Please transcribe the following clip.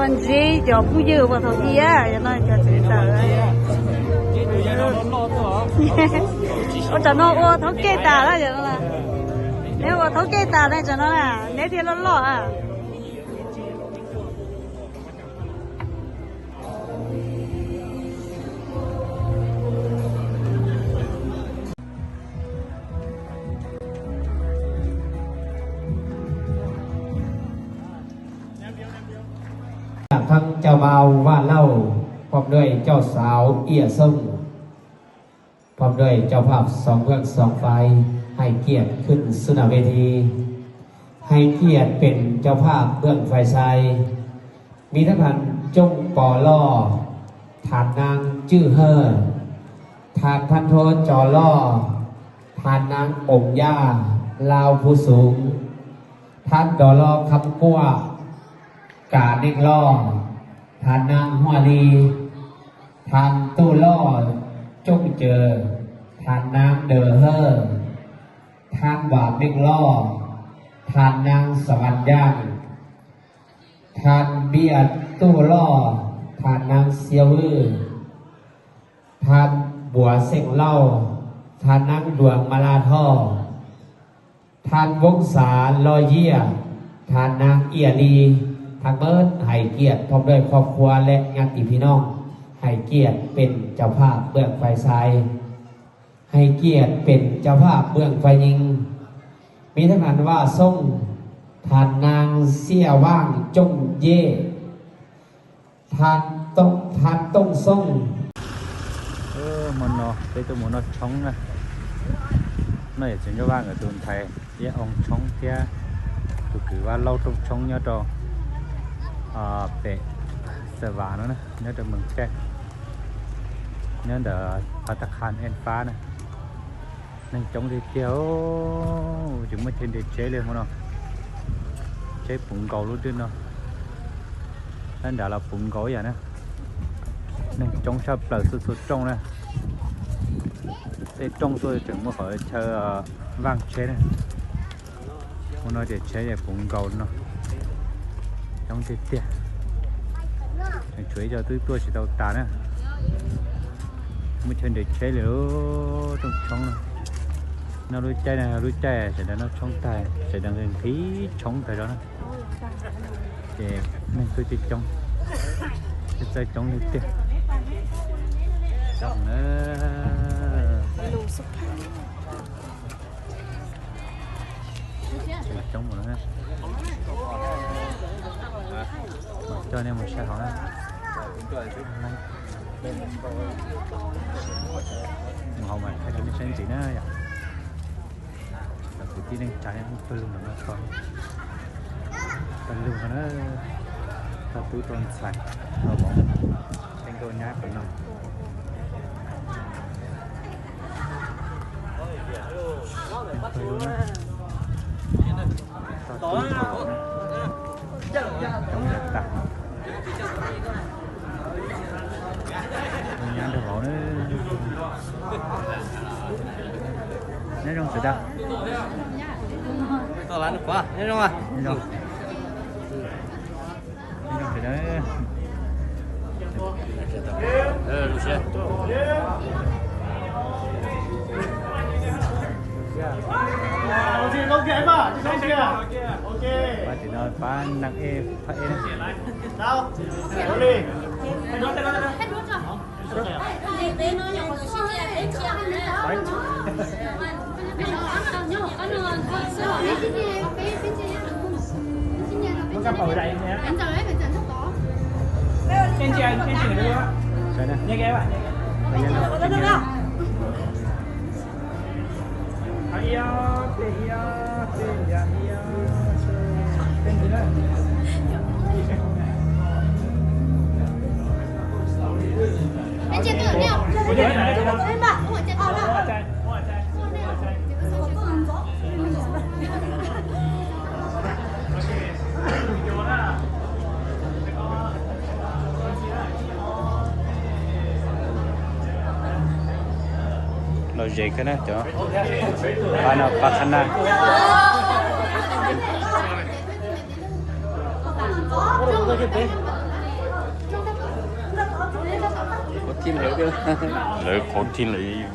Ntsib cov phooj ywg uas thaum ub, yog no cov txiv ntxawm. Ua tsam no ua thoob kej tas lawm yom. Neb ua thoob kej tas ne, tsam no na neb thiaj loj loj. Thăng Chau Mau Vaj Lauj พร้อมด้วยเจ้าสาวเอี้ยส้ม พร้อมด้วยเจ้าภาพสองเมืองสองฝ่าย ให้เกียรติขึ้นสู่หน้าเวที ให้เกียรติเป็นเจ้าภาพเบื้องฝ่ายชาย มีทั้งท่านจงปอล่อ ฐานนางจื้อเฮ่อ ฐานพันโทจอล่อ ฐานนางองค์ย่า ลาวผู้สูง ท่านดอลอคำกั้ว กาเน่งล่อ ฐานนางหัวลี ฐานตู้ล่อ จ้งเจอ ฐานนางเดอเฮ่อ ฐานหว่าเม่งล่อ ฐานนางสวรรค์ย่าง ฐานเบี้ยตู้ล่อ ฐานนางเซียววื้อ ฐานบัวเส้งเล่า ฐานนางดวงมาลาท่อ ฐานวงศาลอเยี่ย ฐานนางเอี้ยลี ทั้งหมดให้เกียรติพร้อมด้วยครอบครัวและญาติพี่น้อง ให้เกียรติเป็นเจ้าภาพเบื้องฝ่ายซ้าย ให้เกียรติเป็นเจ้าภาพเบื้องฝ่ายหญิง มีทั้งท่านว่าส่ง ฐานนางเสี้ยว่างจ้งเย่ ทานต้งทานต้งส่ง Hmo no peb tuaj mus noj tshoob na. No yog txiv Ntsuab Vaj nkawd tus ntxhais thiab oo tshoob thiab tus kwv Vaj Lauj rooj tshoob nyob rau pem Xav Vas no na, nyob rau Moos Caij, nyob ntawm Phav Thaj Khas En Fab na. Neeg coob tiag tiag, tsis muaj chaw nres tsheb li hmo no. Tsheb puv nkaus lub twg no, nab nrad los puv nkaus ib yam na. Neeg coob tshaj plaws txhua txhua rooj na. Tej rooj tuaj tseem muaj qhov chaw vaj tsheb na. Hmo no ces tsheb puv nkaus no, coob tiag tiag. Tseem tshuav ib co twb tuaj tsis tau tas na. Muaj chaw nres tsheb li lub rooj tshoob no. Noj lub caij no yog lub caij sawv daws noj tshoob tag, sawv daws nqhis tshoob tag zog na. Ces neeg tuaj coob, txawj coob li tiag. Coob na. Coob mus no, mam coj nej mus saib hauv na. Mus hauv mas thaij rau nej saib ntxiv na yom. Cov kwv tij neej tsa pawg lug no, pawg lug no na, toj tub toj ntxhais, toj vauv, tej nkauj nyab pawg no. Toj tub toj vauv na, coob tag. Nyab nrog vauv na. Nyob zoo sawv daws. Nyob zoo. Nyob zoo sawv daws. Pab tim no pab neeg ej phab ej na. Lom zem kawg na cov pab no, pab qhab naj. Qhuav thim lawv, lawv qhuav thim lawv.